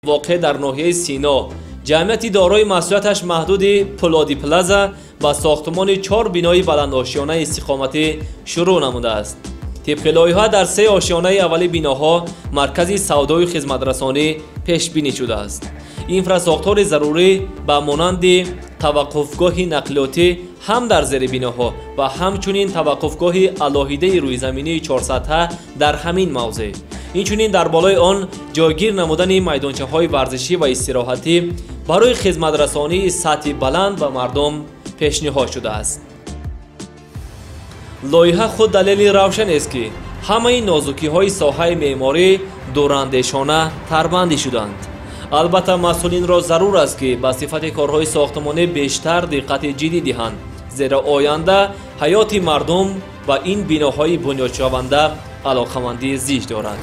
Воқеъ дар ноҳияи Сино, ҷамъияти дорои масъулияташ маҳдуди Пулоди Плаза ба сохтмони 4 бинои баландошёнаи истиқоматӣ шурӯъ намудааст. Тибқи лоиҳа дар 3 ошёнаи аввали биноҳо маркази савдою хизматрасонӣ пешбинӣ шудааст. Инфрасохтори зарурӣ ба монанди таваққуфгоҳи нақлиётӣ ҳам дар зери биноҳо ва ҳамчунин таваққуфгоҳи алоҳидаи рӯйзаминии 4 сатҳа дар ҳамин мавзеъ, инчунин дар болои он ҷойгир намудани майдончаҳои варзишӣ ва истироҳатӣ барои хизматрасонии сатҳи баланд ба мардум пешниҳод шудааст. Лоиҳа худ далели равшанест, ки ҳамаи нозукиҳои соҳаи меъморӣ дурандешона тарбандӣ шуданд. Албатта, масъулинро зарур аст, ки ба сифати корҳои сохтмонӣ бештар диққати ҷиддӣ диҳанд, зеро оянда ҳаёти мардум ба ин биноҳои бунёдшаванда алоқамандии зич дорад.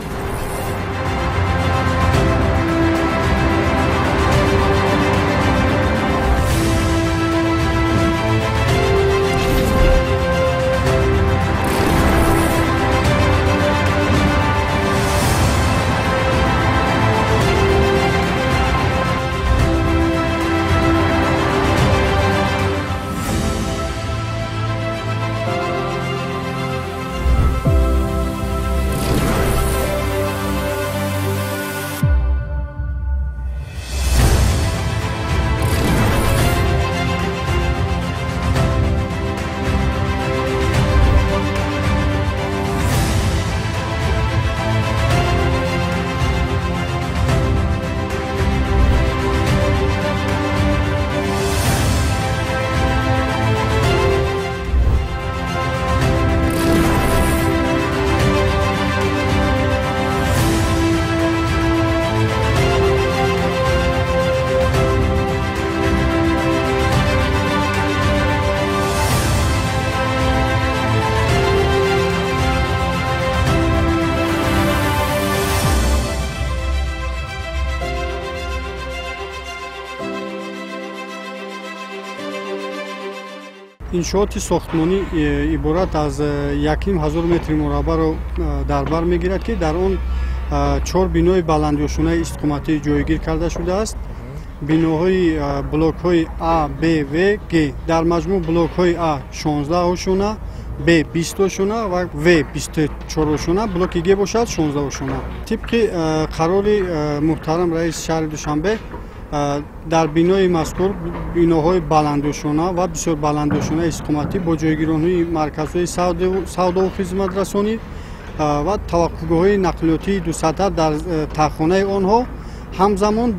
Иншооти сохтмонӣ иборат аз 1500 метри мураббаъро дар бар мегирад, ки дар он чор бинои баландошёнаи истиқоматӣ ҷойгир карда шудааст. Биноҳои блокҳои А, Б, В, Г. Дар маҷмӯъ блокҳои А 16 ошёна, Б 20 ошёна ва В 24 ошёна, блоки Г бошад 16 ошёна. Тибқи қарори муҳтарам раиси шаҳри Душанбе, дар бинои мазкур биноҳои баландошёна ва бисёр баландошёнаи истиқоматӣ бо ҷойгиронии марказҳои савдову хизматрасонӣ ва таваққуфгоҳҳои нақлиётии дусатҳа дар таҳхонаи онҳо, ҳамзамон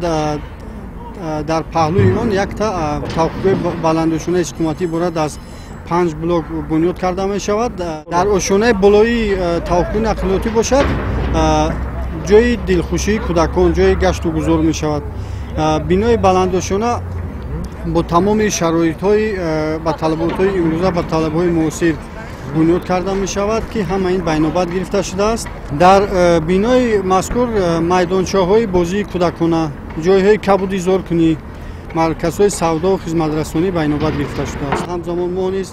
дар паҳлӯи он якта таваққуфгоҳи баландошёнаи истиқоматӣ иборат аз панҷ блок бунёд карда мешавад. Дар ошёнаи болоии таваққуфгоҳи нақлиётӣ бошад, ҷои дилхушии кӯдакон, ҷои гашту гузор мешавад. Бинои баландошёна бо тамоми шароитҳои ба талаботҳои имрӯза, ба талабҳои муосир бунёд карда мешавад, ки ҳама ин байнобат гирифта шудааст. Дар бинои мазкур майдончаҳои бозии кӯдакона, ҷойҳои кабудизоркунӣ, марказҳои савдову хизматрасонӣ байнобат гирифта шудааст. Ҳамзамон мо низ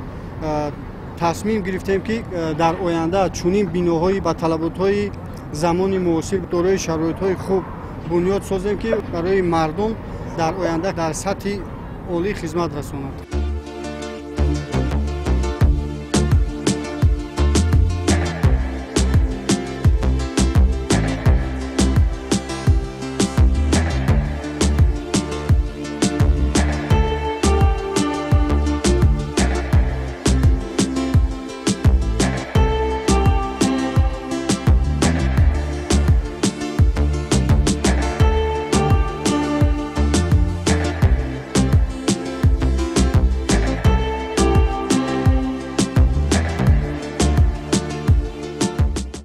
тасмим гирифтем, ки дар оянда чунин биноҳои ба талаботҳои замони муосир, дорои шароитҳои хуб бунёд созем, ки барои мардум дар оянда дар сатҳи олӣ хизмат расонад.